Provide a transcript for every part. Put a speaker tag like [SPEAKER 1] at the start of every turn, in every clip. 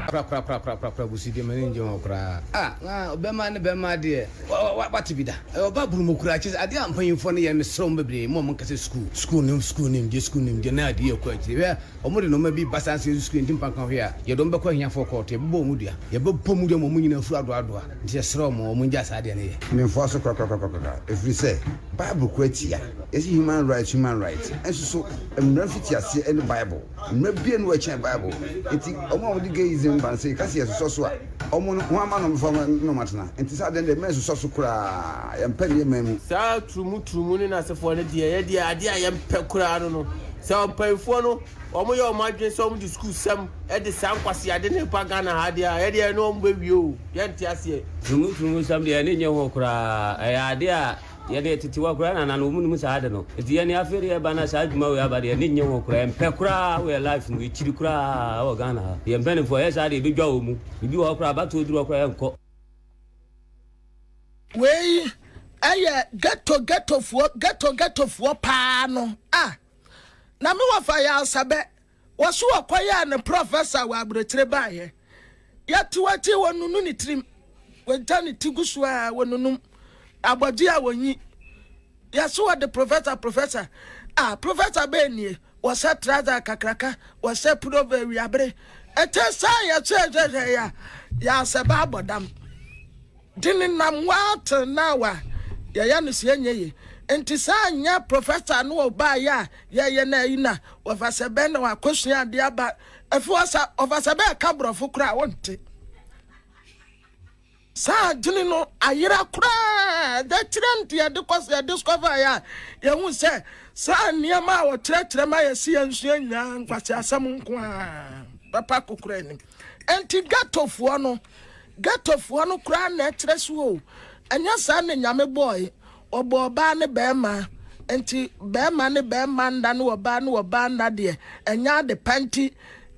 [SPEAKER 1] Korakorakorakorakora busudeɛ m'ani ngye ho koraa ah ah bɛma ne bɛma deɛ wate bi da ɔba bunu mu koraa kyesɛ adeɛ a mpanyinfoɔ no yɛ mesrɛ wɔn bebree mo a mo nkasɛ sukuu sukuu nim sukuu nim deɛ sukuu nim deɛ na adeɛ ɛkɔ akyire hwɛ wɔn de nnoɔma bi ba saa nso yɛn sukuu nti mpa nka hwɛ a yɛde wɔn bɛkɔ ahiafoɔ kɔɔto yɛbɛbɔ wɔn dua yɛbɛbɔ wɔn dua ma wɔn nyinaa afuru adoadoa nti yɛsrɛ wɔn wɔn ngyae saa adeɛ no yɛ.
[SPEAKER 2] Memfoa so korakorakorakora, ɛfiri sɛ Bible koraa tia. Yɛse human rights, human rights, nso so mmara mfitiaseɛ ne Bible. Mmara biara nni hɔ a ɛkyɛn Bible. Enti wɔn a wɔde gayism ba no, sɛ yɛka sɛ yɛsosɔ so a, wɔn no, wɔn ama na wɔbɛfa wɔn ne wɔn atena. Enti saa adeɛ no deɛ, mma yɛnsosɔ so koraa. Yɛmpɛ no yɛn man mu.
[SPEAKER 3] Saa turumuturumu ne n'asefoɔ no deɛ, yɛ deɛ adeɛ a yɛmpɛ koraa no no. Sɛ mpaninfoɔ no, wɔn yɛ wɔn adwene sɛ wɔn de sukuusɛm de saa nkwaseade no reba Ghana ha deɛ a, yɛ deɛ yɛne wɔn bɛwie o, yɛnte aseɛ.
[SPEAKER 4] Turumuturumusɛm deɛ, yɛn ani nnye ho koraa. Ɛyɛ adeɛ a. Yɛde tete hɔ koraa nana no wɔn nim saa ade no nti yɛne afei de yɛba na saa adwuma wei aba de yɛne nye ho koraa yɛmpɛ koraa wɔ yɛ life mu yɛkyiri koraa wɔ Ghana ha yɛn mpanimfoɔ yɛ saa de yɛbɛdwa wɔn mu biribi wɔ hɔ koraa abatoɔ duru hɔ koraa yɛnkɔ.
[SPEAKER 5] Wei ɛyɛ ghetto ghettofoɔ ghetto ghettofoɔ paa no ah na me wɔfa yɛ asabɛ Wɔso wɔkɔyɛɛ no prɔfɛsa wɔ aburokyire baeɛ. Yɛto akyi wɔnunu ne tirim. Wɔgya ne ti gu so a wɔnunum. Abɔgye a wɔnyi. Yɛso wɔde profɛsa profɛsa. Ah, profɛsa bɛn nie? Wɔhyɛ trouser kakraka, wɔhyɛ pullover awiabere. Ɛkyɛ saa yɛso yɛhwɛhwɛ yɛ a, yɛasɛ ba abɔ dam. De ne nam waa till now a yɛyɛ no sɛ ɛnyɛ ye. Nti saa nyɛ professor no ɔbaayɛ a yɛyɛ no ayi na wɔfa sɛ bɛn na wakɔsua adeɛ aba afi hɔ sa ɔfa sɛ bɛɛ ka borɔfo koraa wonte. Saa adwene no ayera koraa da kyerɛ nti yɛde kɔ yɛ discover yɛ a yɛhu sɛ saa nneɛma a wɔkyerɛkyerɛ ma yɛsi yɛn nsua nyinaa nkwasi asɛm nko ara papa kokora anim. Nti ghettofoɔ no Ghettofoɔ no koraa na ɛkyerɛ so o, ɛnyɛ saa na Nyame bɔɔe, ɔbɔɔ ɔbaa ne bɛɛma, nti bɛɛma ne bɛɛma nna ne ɔbaa ne ɔbaa nna deɛ ɛnyɛ ade pa nti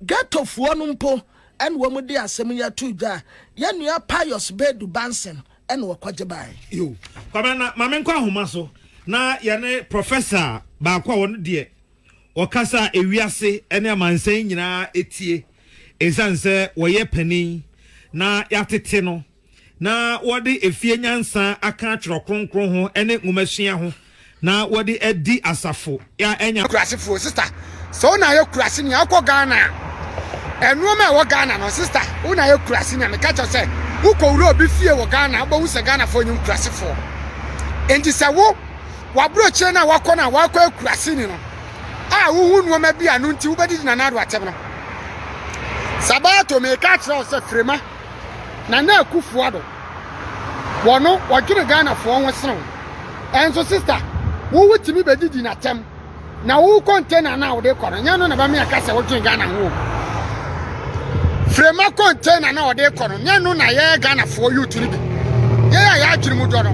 [SPEAKER 5] Ghettofoɔ no mpo ɛna wɔn de asɛm yi ato dwa a yɛn nua Pius Bedu Banson ɛna ɔkɔgye baeɛ.
[SPEAKER 6] Yo, Kwabena na ma menkɔ ahoma so na yɛne Professor baako a ɔno deɛ ɔkasa a ewiase ne amansan nyinaa tie Esiane sɛ wɔyɛ panin na yɛatete no na wɔde efie nyansa aka Twerɛ Kronkron ho ne nwomasua ho na wɔde adi asafo a ɛnya.
[SPEAKER 7] Kurasefoɔ sister sɛ wo na ayɛ kurase ni a wokɔ Ghana a ɛnoɔma ɛwɔ Ghana no sister wo na ayɛ kurase ni a meka kyerɛ sɛ wokɔ wura obi fie wɔ Ghana wobɛhu sɛ Ghanafoɔ nyɛ nkurasefoɔ enti sɛ wo wabrɔkyerɛ no a wakɔ no a wakɔ yɛ kurase ni no a wohu nnoɔma bi a no nti wobɛdidi Nana Addo atɛm no Sabato meka akyerɛ wo sɛ Frema Nana Akufo Addo wɔno wɔdwene Ghanafoɔ ho sene wo ɛnso sister wo wotumi bɛdidi n'atɛm na wo container no a wode kɔ no nyɛ no na bɛme aka sɛ wodwene Ghana ho o Frema container na ɔde kɔ no nyɛ no na yɛ Ghanafoɔ youth no bi yɛ a yɛadwene mu dɔ no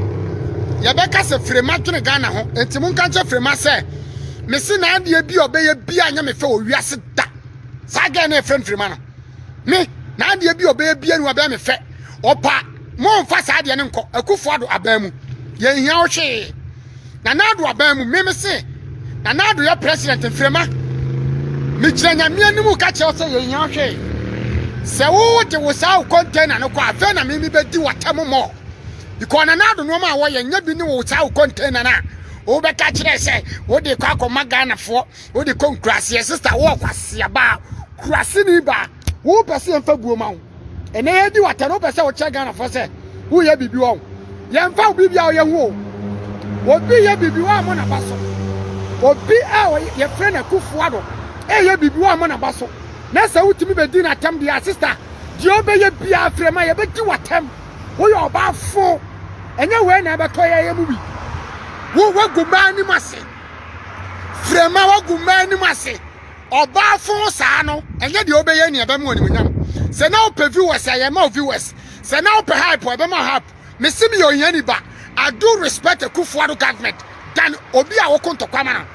[SPEAKER 7] yɛbɛka sɛ Frema dwene Ghana ho enti monka nkyɛ Frema sɛ mese n'adeɛ bi a ɔbɛyɛ bi a nyɛ me fɛ wɔ wiase da saa gɛn no ɛfrɛ mfirima no me n'adeɛ bi a ɔbɛyɛ bi anu abɛyɛ me fɛ ɔpa momfa saa adeɛ no nkɔ akufo ado aban mu yɛnhia wo hwee na n'ado aban mu me me se na n'ado yɛ president mfirima megyina nyame anim ka kyerɛ wo sɛ yɛnhia wo hwee sɛ wo de wo saa wo container no kɔ afei na me mebɛdi w'atam mmɔ because na n'ado nneɛma a wɔyɛ nyɛ bi ne wo saa wo container no a wobɛka kyerɛ sɛ wode kɔ akɔma ghanafoɔ wode kɔ nkuraseɛ sista wowɔ kwasea baa kuraseni baa wopɛ sɛ yɛmfa buo ma wo ɛnɛ yɛdi wata no wopɛ sɛ wokyerɛ ghanafoɔ sɛ woyɛ biribi wɔ wo yɛmfa wo biribi a woyɛ ho o obi yɛ biribi wɔ amɔ naba so obi a yɛfrɛ no akufoɔ do ɛyɛ biribi wɔ amɔ naba so na sɛ wotumi bɛdi no atɛm deɛ sista deɛ wobɛyɛ biara frɛ ma yɛbɛdi w'atɛm woyɛ ɔbaa fo ɛnyɛ wei na ɛbɛtɔ yɛ yɛ mu bi wo wagu mmaa anim ase frɛma wagu mmaa anim ase ɔbaa fo saa no ɛnyɛ deɛ wobɛyɛ nea ɛbɛma onimuonyam sɛ na wopɛ viewers a yɛma wo viewers sɛ na wopɛ hype a ɛbɛma hype mese meyɛ ohiani ba I do respect Akufo-Addo government than obi a woko ntɔkwa ma no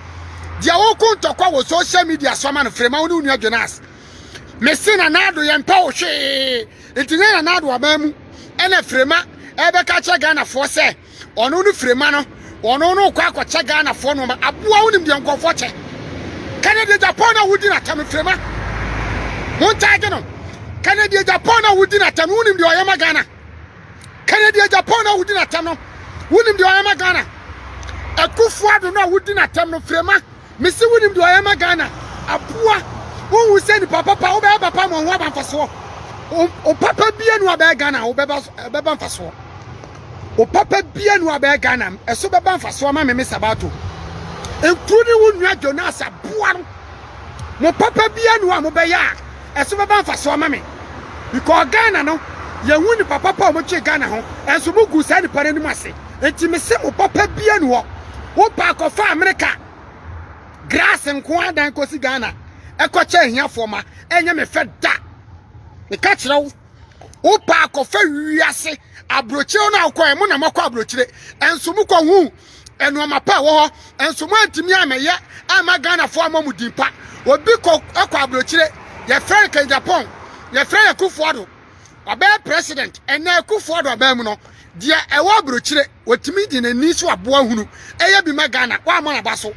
[SPEAKER 7] deɛ woko ntɔkwa wɔ social media so ama no frɛma wo ne wo nua Jonas mese Nana Addo yɛmpɛ wo hwee Nti nyɛ Nana Addo aban mu ɛna Frema ɛbɛka kyerɛ Ghanafoɔ sɛ ɔno no Frema no ɔno no kɔ akɔkyɛ Ghanafoɔ nnoɔma. Aboa wonim deɛ nkurɔfoɔ kyɛ. Kennedy Agyapong na wodi n'atam Frema. Montaage no. Kennedy Agyapong na wodi n'atɛm no, wonim deɛ ɔyɛ ma Ghana? Kennedy Agyapong na wodi n'atɛm no, wonim deɛ ɔyɛ ma Ghana? Akufo Addo no a wodi n'atɛm no, Frema, mese wonim deɛ ɔyɛ ma Ghana? Aboa, wonhu sɛ nipa papa, wobɛyɛ papa ma ɔho aba mfasoɔ. O papa bia nu abɛyɛ Ghana, wobɛba ɛbɛba mfasoɔ. O papa bia nu abɛyɛ Ghana, ɛso bɛba mfasoɔ ama me me Sabato. Nkuru ne wo nua Jonas aboa no. Mo papa bia nu a mobɛyɛ a ɛso bɛba mfasoɔ ama me. Because Ghana no, yɛhu nipa papa a wɔtwe Ghana ho, ɛnso mo gu saa nipa no anim ase. Nti mese mo papa bia nu hɔ. Wo pa akɔfa Amerika grass nko adan kɔsi Ghana ɛkɔkyɛ ahiafoɔ ma ɛnyɛ me fɛ da. Meka kyerɛ wo. Wo pa akɔfa wiase aburokyire no a wokɔɛ mo na moakɔ aburokyire ɛnso mokɔ hu nneɛma pa ɛwɔ hɔ nso mo antumi amɛyɛ ama Ghanafoɔ ama mo din pa. Obi kɔ ɛkɔ aburokyire yɛfrɛ no Ken Japan yɛfrɛ no Akufo Addo ɔbɛyɛ president ɛnɛ Akufo Addo abɛn mu no deɛ ɛwɔ aburokyire wɔtumi de n'ani so aboa hunu ɛyɛ bi ma Ghana wɔamɔ n'aba so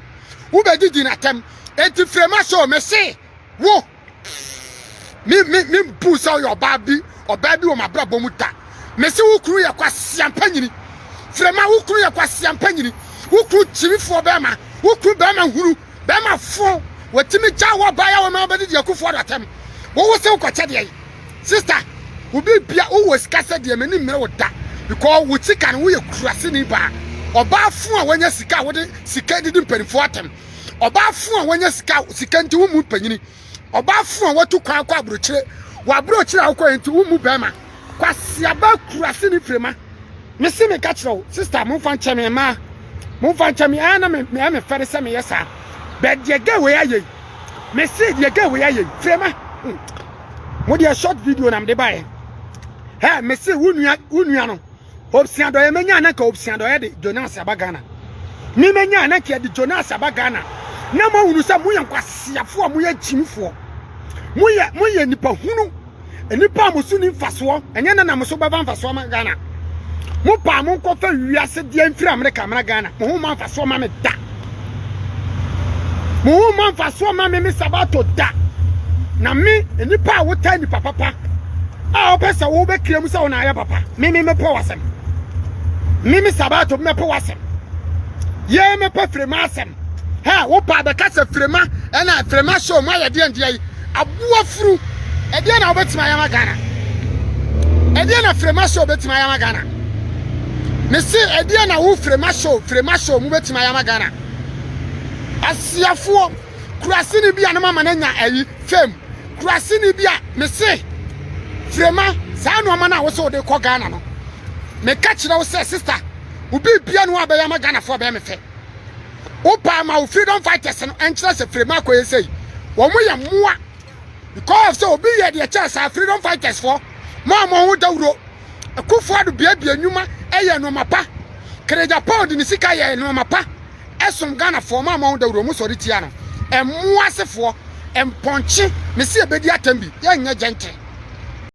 [SPEAKER 7] wobɛdidi n'atɛm enti frema so mese wo Me me me mbu sɛ ɔyɛ ɔbaa bi ɔbaa bi wɔ m'abrabɔ mu da. Mese wo kunu yɛ kwasia mpanyini. Frɛma wo kunu yɛ kwasia mpanyini. Wo kunu kyimifoɔ bɛrima. Wo kunu bɛrima hunu bɛrima fo. Wɔtumi gya wɔ ɔbaa yɛ wɔma wobɛdidi akufoɔ do atɛm. Wo wo se wokɔkyɛ deɛ yi. Sister, wo bibia wowɔ sika sɛ deɛ m'ani mmere wo da because wo sika no woyɛ kuraseni baa. Ɔbaa fo a wanya sika a wode sika didi mpanimfoɔ atɛm. Ɔbaa fo a wanya sika sika nti wo mu mpanyini. Ɔbaa fo a watu kwan kɔ aburokyire. Wɔ aburokyire a wokɔ nti wo mu bɛrima. Kwasiaba kurase ne firima. Me se me ka kyerɛ wo sister momfa nkyɛ me mmaa. Momfa nkyɛ me ɛyɛ na me me me fɛre sɛ meyɛ saa. But deɛ girl wei ayɛ yi. Me se deɛ girl wei ayɛ yi firima. Hmm. Mo deɛ short video na mede baeɛ. Hɛ me se wo nua wo nua no. Hobson Adɔeɛ menya na nka Hobson Adɔeɛ de Jonas aba Ghana. Me menya na nka yɛde Jonas aba Ghana. Na moahunu sɛ moyɛ nkwaseafoɔ a moyɛ gyimifoɔ. Moyɛ moyɛ nipa hunu. Nnipa a mo so ni mfasoɔ. Ɛnyɛ na na mo so bɛba mfasoɔ ma Ghana. Mo paa mo nkɔfa wiase deɛ mfiri Amerika mmra Ghana. Mo ho ma mfasoɔ ma me da. Mo ho ma mfasoɔ ma me me sabato da. Na me nnipa a wotaa nipa papa. a wopɛ sɛ wobɛkira mu sɛ wo na ayɛ papa. Me me mepɛ w'asɛm. Me me sabato mɛpɛ w'asɛm. Yɛ mɛpɛ firima asɛm. Hɛ wopɛ abɛka sɛ firima ɛna firima show mu ayɛ deɛ ndeɛ yi. Aboa furu. Ɛdeɛ na wobɛtumi ayɛ ma Ghana. Ɛdeɛ na firima show bɛtumi ayɛ ma Ghana. Me se ɛdeɛ na wo firima show firima show mu bɛtumi ayɛ ma Ghana. Asiafoɔ kurasini bi a no mama no anya ayi fame. Kuraseni bi a mese Frema saa nnoɔma no a wose wode kɔ Ghana no meka kyerɛ wo sɛ sister wo biribia no a bɛyɛ ama Ghanafoɔ bɛyɛ me fɛ wo paa ma wo freedom fighters no ɛnkyerɛ sɛ Frema akɔyɛ sei wɔn yɛ mmoa because of sɛ obi yɛ deɛ kyɛɛ saa freedom fighters foɔ mo a mo ho dawuro Akufo Addo biabia nnwuma ɛyɛ nnoɔma pa Kere Japan de ne sika yɛ nnoɔma pa ɛsom Ghanafoɔ mo a mo ho dawuro mo sɔre tia no ɛmmoa asefoɔ Mpɔnkye, mese yɛbɛdi atɛm bi, yɛnyɛ gentle.